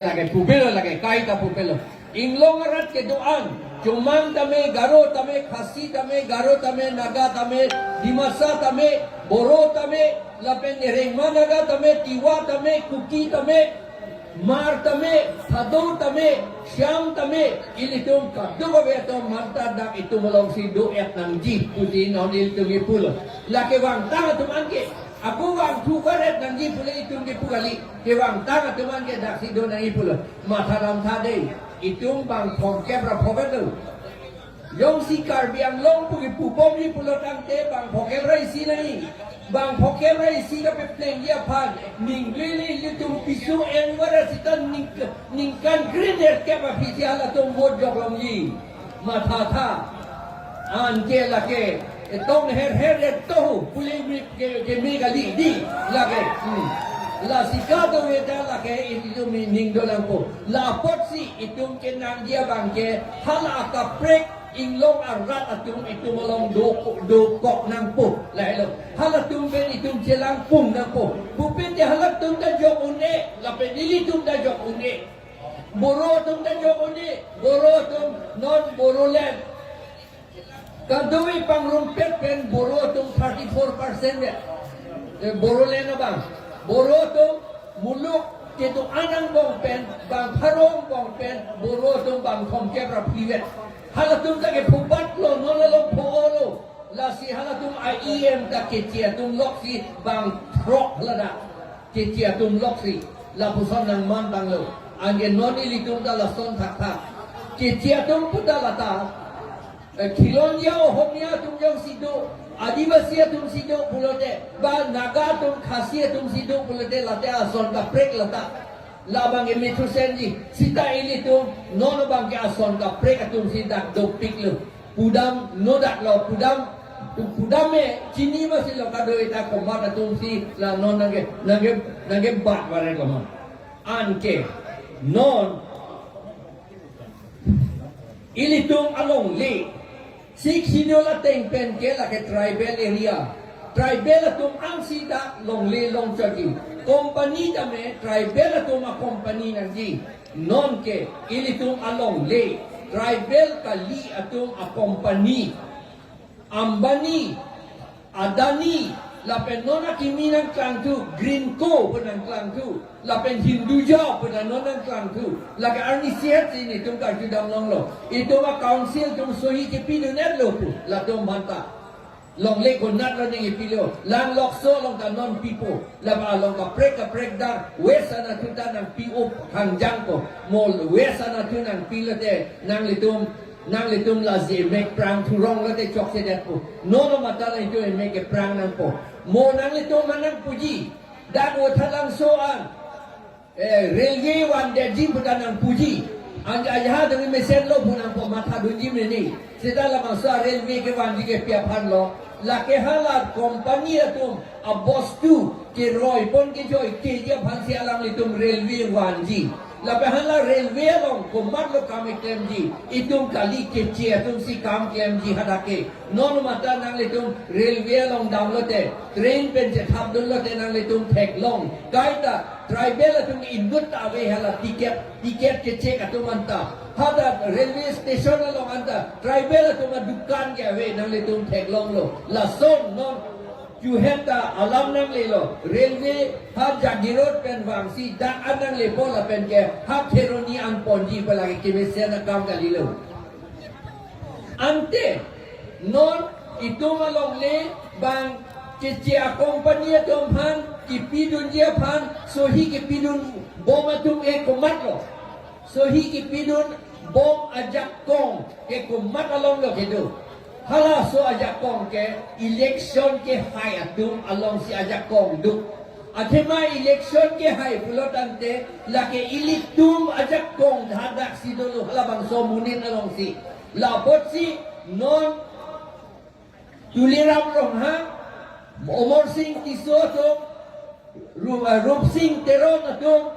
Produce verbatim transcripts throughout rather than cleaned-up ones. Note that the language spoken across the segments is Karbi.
Lake pupelo, lake kaita pupelo. Inglong arat kedo-an, Chomang tame, Garo tame, Khasi tame, Garo tame, Naga tame, Dimasa tame, Boro tame, lapen Rengma Naga tame, Tiwa tame, Kuki tame, Hmar tame, Thadou tame, Shyam tame, ilitum kadokave atum manta dak itum alongsi do-et nangji pusi non ilitum kipulo. Lake vangtang atum anke, ako vangthu karet nangji pule itum kipu kali. Kevangtang atum anke daksi do nangji pulo. Matha damtha dei. Itum bang phongkep ra phongkep do. Jongsi Karbi Anglong pu kipubomji pulo tangte bang phongkep ra isi nangji. Bang phongkep ra isi kapeplengji aphan. Ningli ilitum piso enwara sita ning, ningkan krenerkep aphi si halatum vote joklongji. Mathatha. Anke lake, etong her her etohu, pule mi ke, ke mi kali di, lake. Hmm. Lasi kadokave ta lake, ilitum ning do nangpo. Lapotsi itum kenangji abangke, hala akaprek inglong arat atum itum along do, dokok nangpo. Lahelo. Halatum pen itum chelang pung nangpo. Bupin te halatum ta jok un-e, lapen ilitum ta jok un-e. Boro atum ta jok un-e, Boro atum non Bodoland. Kadokave pangrumpet pen Boro atum thirty-four percent ya. Eh, Bodoland abang. Boro atum muluk kedo-an angbong pen, bang pharo angbong pen, Boro atum bang phongkep ra phli vet. Halatum ta kephubatlo, non along pho-olo. Lasi halatum a-E M ta Keche atum loksi bang throk ladak. Keche atum loksi, lapuson nangman tanglo. Anke non ilitum ta lason thakthak. Keche atum pu ta lata, eh, Khilonjia Ohomia atum jongsi do, Adivasi atum si do pulote, ba Naga atum, Khasi atum si do pulote, late ason kaprek lata. Labang ke mithusenji, sita ilitum, non abangke ason kaprek atum si dak dopiklo. Pudam nodak lo, pudam, pudam me chini masilo kadokave ta komat atum si la non nangke, nangke, nangke bat vare lo ma. Anke non ilitum alongle, Sixth Schedule ateng pen ke lake tribal area. Tribal atum ansi ta longle longchotji. Company tame tribal atum a-company nangji. Nonke ilitum alongle tribal kali atum a-company, Ambani, Adani, lapen non akimi nangklangthu, Greenko pu nangklangthu, lapen Hinduja pu non nangklangthu, lake arni sihat si netum karjudam longlo. Itum a-council atum sohi kepidun-etlo pu, latum manta. Longle konat lo ning ipilo, lang lokso along ta non pipo, laba along kaprek kaprek dang, West anatthu ta nangpi-o hangjangpo, mo West anatthu nangpilote, nanglitum, nanglitum laji emek prang thurong lote chokchedetpo, non lo mata nanglitum emek keprang nangpo, mo nanglitum manang puji, dak Vothatlangso an, Eh, railway vandetji pu ta nangpuji. Anke ajahak dong mesenlo pu nangpo, mathadunji mene. Seta labangso railway kevanji ke pi aphanlo. Lake hala company atum a-bostu keroi pon kejoikeji aphansi alanglitum railway vanji. Lapen hala railway along komatlo kam keklemji. Itum kali Keche atumsi kam klemji hadak ke. Non mata nanglitum railway along damlote, train pen chethapdunlote nanglitum theklong. Kaita tribal atum inut ta ave hala ticket, ticket kechek atum anta. Hadak railway station along anta tribal atum adukan ke ave, nanglitum theklonglo. Lason non chuheta alam nanglelo. Railway ha Jagiroad pen vangsi dak an nanglepo lapen ke ha Kheroni an ponji pu lake kemesen akam kalilo. Ante non itum alongle bang Keche a-company atum aphan kipidunji aphan sohi kipidun bom atum ke komatlo. Sohi kipidun bom ajakong ke komat alonglo kedo. Halaso ajakong ke election kehai atum alongsi ajakong do. Athema election kehai pulo tangte lake ilitum ajakong hadaksi dolo halabangso amonit alongsi. Lapotsi non Tuliram Ronghang, Amar Sing Tisso atum, Ru-, ah, Rup Sing Teron atum,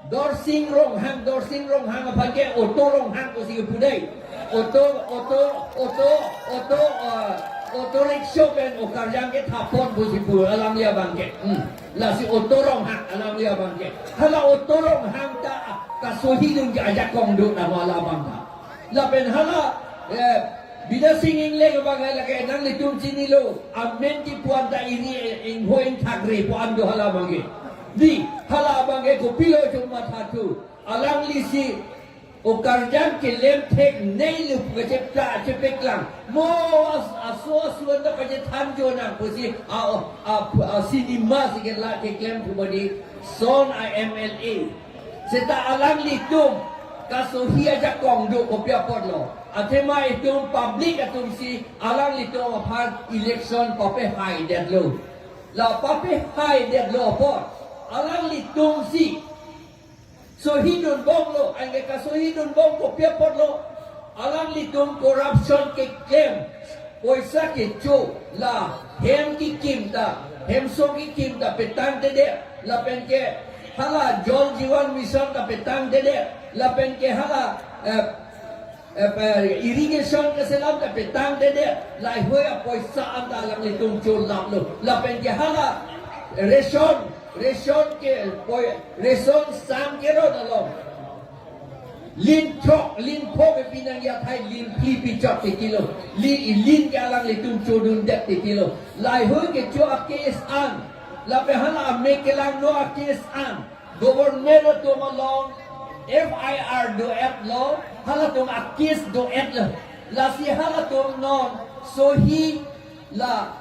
Dorsing Ronghang, Dorsing Ronghang aphan ke Auto Ronghang pusi kepu dei. Auto, Auto, Auto, Auto, ah, Auto Rickshaw pen okarjang kethapon pusi pu alamli abang ke. Hmm. Lasi Auto Ronghang alamli abang ke. Hala Auto Ronghang ta, ah, Kasohidun ke ajakong do nang hala abang ta. Lapen hala, eh, Bidya Sing Engleng abang lake nanglitum chinilo, amen kipu-an ta iri, eh, ingho ingthak re pu-an do hala abang ke. Di, hala abang ke kopilo chun mathathu. Alanglisi, o karjang kelem thek nei lup kachepta chepeklang. Mo as-, aso aso anta pachethan jo nang pusi, a, a, a, cinema si ke la keklem pu badi, son a M L A. Seta alanglitum kasohi ajakong do kopi apotlo. Athema itum public atum si alanglitum aphan election papehai detlo. La papehai detlo apot alanglitum si sohidun bomlo, anke kasohidun bom kopi apotlo. Alanglitum corruption keklem, poisa kecho, la hem kekim ta, hemso kekim ta petangtedet, lapen ke hala Jal Jeevan Mission ta petangtedet, lapen ke hala, eh, eh, eh, irrigation keselam ta petangtedet, laheihui apoisa anta alanglitum cholaplo, lapen ke hala ration, ration ke poi, ration sam keron along. Lin chok, lin pho ke pinang ya thai, lin phli pichok titilo. Lin, lin ke alanglitum chodundet titilo. Laheihui kecho a-case an. Lapen hala amek kelangno a-case an. Government atum along F I R do-etlo. Halatum a-case do-etlo. Lasi halatum non sohi la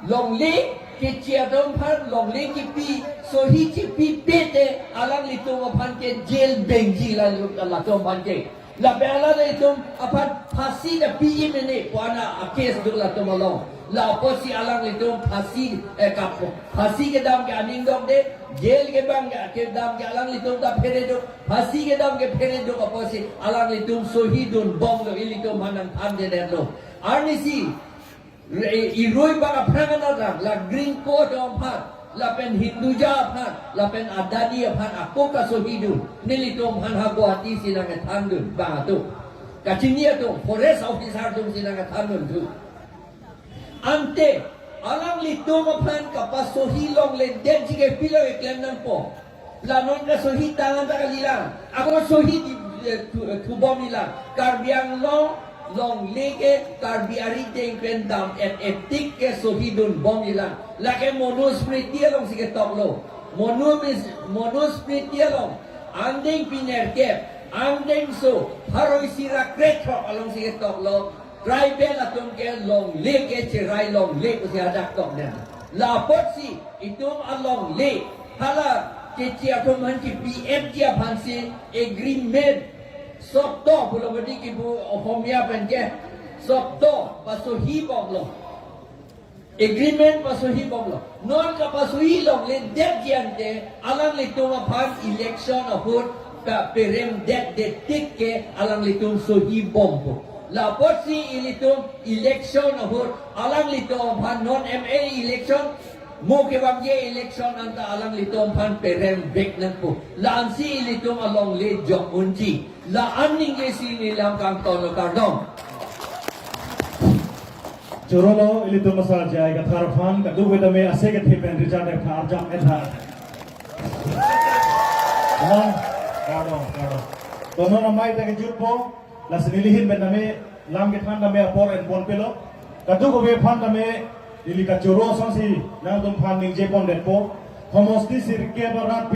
longle keche atum aphan longle kepi, sohi chepipe te alanglitum aphan ke jail bengji la lu-, latum aphan ke. Lapen alanglitum aphan phasi ta pi mene pu-an a-case do latum along. La apotsi alanglitum phasi, eh, kap-, phasi kedam ke aning dokde, jail kebang ke, kedam ke alanglitum ta phere do, phasi kedam ke phere do apotsi alanglitum sohidun bomlo, ilitum aphan nangthandedetlo. Arnisi, re-, irui bang aphrang anat la Green Coat aphan, lapen Hinduja aphan, lapen Adani aphan ako kasohidun, nelitum aphan ha Guwahati si nangkethandun bang atum. Kachini atum, forest officer atum si nangkethandun thu. Ante, alanglitum aphan kapasohi longledetji ke pilo keklem nangpo. La non kasohi tang anta kalilang. Ako sohi di, eh, thu, eh, thubom ilang. Karbi Anglong longle ke Karbi arideng pen dam-et-et tik ke sohidun bom ilang. Lake Manusmriti alongsi ketoklo. Manu mis-, Manusmriti along. Angdeng pi nerkep, angdengso, pharo isi ra krethok alongsi ketoklo. Tribal atum ke longle ke cherai longle pusi hadak tokdet. La apotsi itum alongle hala keche atum aphan kepi-etji aphansi agreement sotto pulo badi kipu Ohomia pen ke sotto pasohi bomlo. Agreement pasohi bomlo. Non kapasohi longledetji ante alanglitum aphan election ahut kaperemdetdet tik ke alanglitum sohi bompo. La apotsi ilitum election ahut alanglitum aphan non M A election, mo kevangji election anta alanglitum aphan peremvek nangpo. La-ansi ilitum alongle jok unji. La-an ningjesi neli lam kangtonlo, kardom. Chorolo ilitum masa J I Kathar aphan, kadokave tame ase kethe pen Richard Debtha arjap-et tha. Kardom, kardom, kardom. To non amei ta kejutpo, lasi neli ahin pen tame lam kethan tame apor enponpelo. Kadokave aphan tame neli kachoro asonsi nangtum aphan ningjepondetpo. Homosti sirkep arat